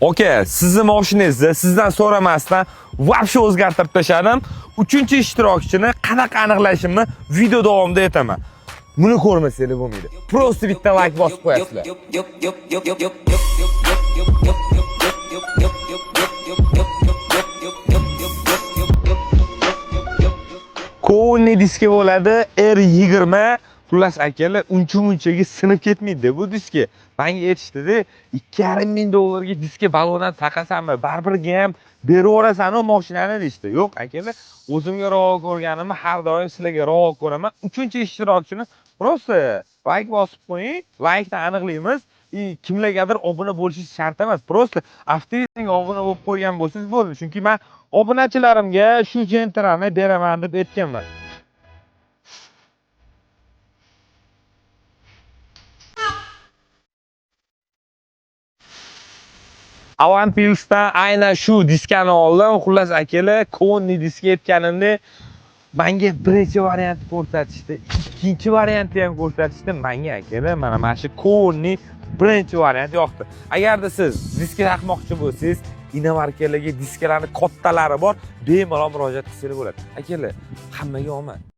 Aka, sizni mashinangizni sizdan so'ramasdan вообще o'zgartirib tashladim. Uchinchi ishtirokchini qanaqa aniqlashimni video davomida aytaman. Buni ko'rmasanglar bo'lmaydi. Просто bitta like bosib qo'yasizlar. Konniy diski bo'ladi R20. Xullas akalar, uncha munchaga sinib ketmaydi bu diski. Menga aytishdida, 2,5 ming dollarga diski balondan taqasanmi? Baribirga ham beraverasan u mashinani deyishdi. Yo'q akalar, o'zimga ravo ko'rganimni har doim sizlarga ravo ko'raman. Uchinchi ishtirokchini просто like bosib qo'ying, likedan aniqlaymiz. И kimlargadir obuna bo'lishingiz shart emas. Просто avtorizmga obuna bo'lib qo'ygan bo'lsangiz bo'ldi. Chunki men obunachilarimga shu Gentrani beraman deb aytganman. Avant Pils'dan aynan shu diskani oldim. Xullas akalar, konniy diska aytganimda menga birinchi variantni ko'rsatishdi, ikkinchi variantni ham ko'rsatishdi. Menga akalar mana shu konniy birinchi variant yoqdi. Agarda siz diska taqmoqchi bo'lsangiz, inomarkalarga diskalarni kattalari bor, bemalol murojaat qilsangiz bo'ladi. Akalar, hammaga omad.